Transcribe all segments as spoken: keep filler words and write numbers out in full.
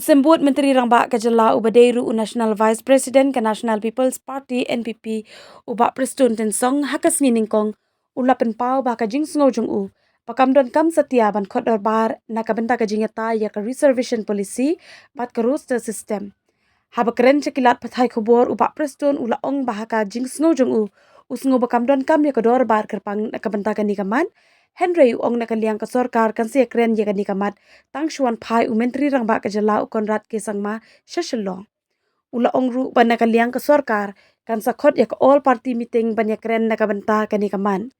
Symbud Myntri Rangbah ka jylla uba dei ruh u National Vice President ka National People's Party N P P, u Bah Prestone Tynsong, ha ka sngi nyngkong u la pynpaw ba ha ka jingsngew jong u ba kam donkam satia ban khot dorbar na ka bynta ka jingïatai ïa ka reservation policy bad ka roster system. Haba kren sha ki lad pathai khubor, u Bah Prestone u la ong ba ha ka jingsngew jong u, u sngew ba kam donkam ïa ka dorbar kyrpang na ka bynta kane ka mat. Hynrei u ong na ka liang ka sorkar kan sa ïakren ïa kane ka mat tang shu wan phai u Myntri Rangbah ka jylla u Conrad K Sangma sha Shillong. U la ong ruh ba na ka liang ka sorkar kan sa khot ïa ka all party meeting ban ïakren na ka bynta kane ka mat.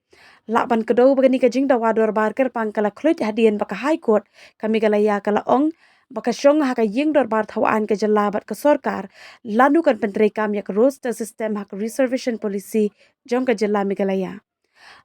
Lah ban kdew ba kane ka jingdawa dorbar kyrpang ka la khluit hadien ba ka High Court ka Meghalaya ka la ong ba ka shong ha ka ïing dorbar thawaiñ ka jylla bad ka sorkar lano kan pyntreikam ïa ka roster system ha ka reservation policy jong ka jylla Meghalaya.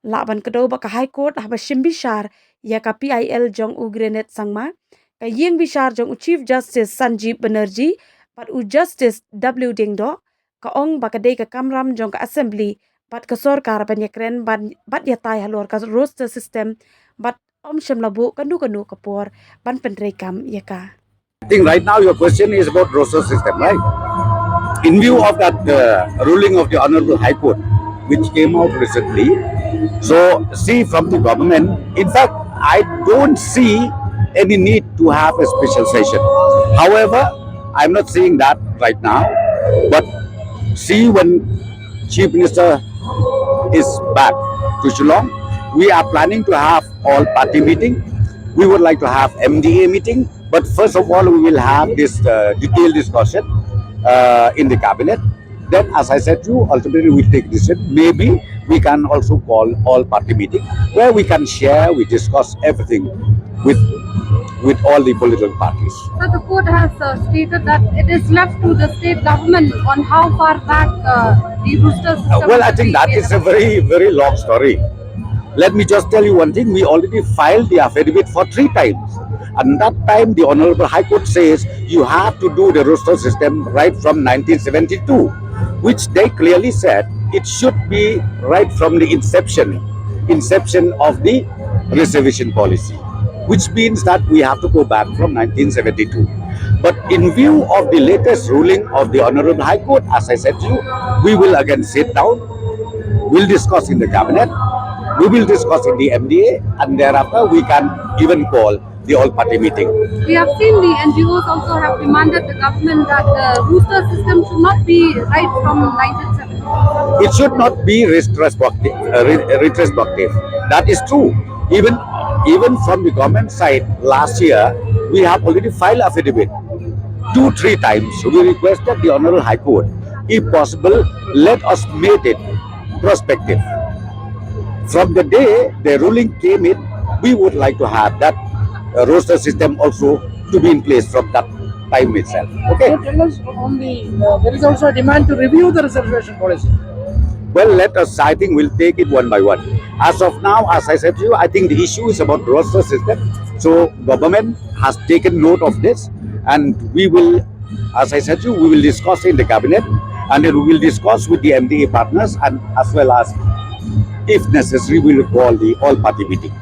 Lah ban kdew ba ka High Court haba shim bishar ïa ka P I L jong u Granite Sangma, ka ïing bishar jong u Chief Justice Sanjeev Banerjee bad u Justice W Diengdoh, ka ong ba ka dei ka kamram jong ka Assembly bad ka sorkar ban ïakren ban bad ïatai halor ka roster system bad ym shym la buh kano kano ka por ban pyntreikam ïa ka. I think right now your question is about roster system, right? In view of that uh, ruling of the Honorable High Court, which came out recently, so see from the government, in fact, I don't see any need to have a special session. However, I'm not seeing that right now, but see when Chief Minister is back to Shillong, we are planning to have all party meeting. We would like to have M D A meeting, but first of all, we will have this uh, detailed discussion uh, in the cabinet. Then, as I said to you, ultimately we take decision. Maybe we can also call all party meeting where we can share, we discuss everything with with all the political parties. So the court has uh, stated that it is left to the state government on how far back uh, the rooster system. Uh, well, I think that is a very, very long story. Let me just tell you one thing. We already filed the affidavit for three times. And that time, the Honorable High Court says you have to do the roster system right from nineteen seventy-two, which they clearly said it should be right from the inception, inception of the reservation policy, which means that we have to go back from nineteen seventy-two. But in view of the latest ruling of the Honorable High Court, as I said to you, we will again sit down, we'll discuss in the cabinet, we will discuss in the M D A, and thereafter we can even call the all party meeting. We have seen the N G Os also have demanded the government that the rooster system should not be right from nineteen seventy. It should not be retrospective. Uh, re- retrospective. That is true. Even even from the government side, last year we have already filed affidavit two three times. We requested the Honorable High Court, if possible, let us make it prospective. From the day the ruling came in, we would like to have that uh, roster system also to be in place from that time itself. Okay. So tell us on the, uh, there is also a demand to review the reservation policy. Well, let us, I think we'll take it one by one. As of now, as I said to you, I think the issue is about roster system. So government has taken note of this, and we will, as I said to you, we will discuss in the cabinet, and then we will discuss with the M D A partners, and as well as, if necessary, we will call the all party meeting.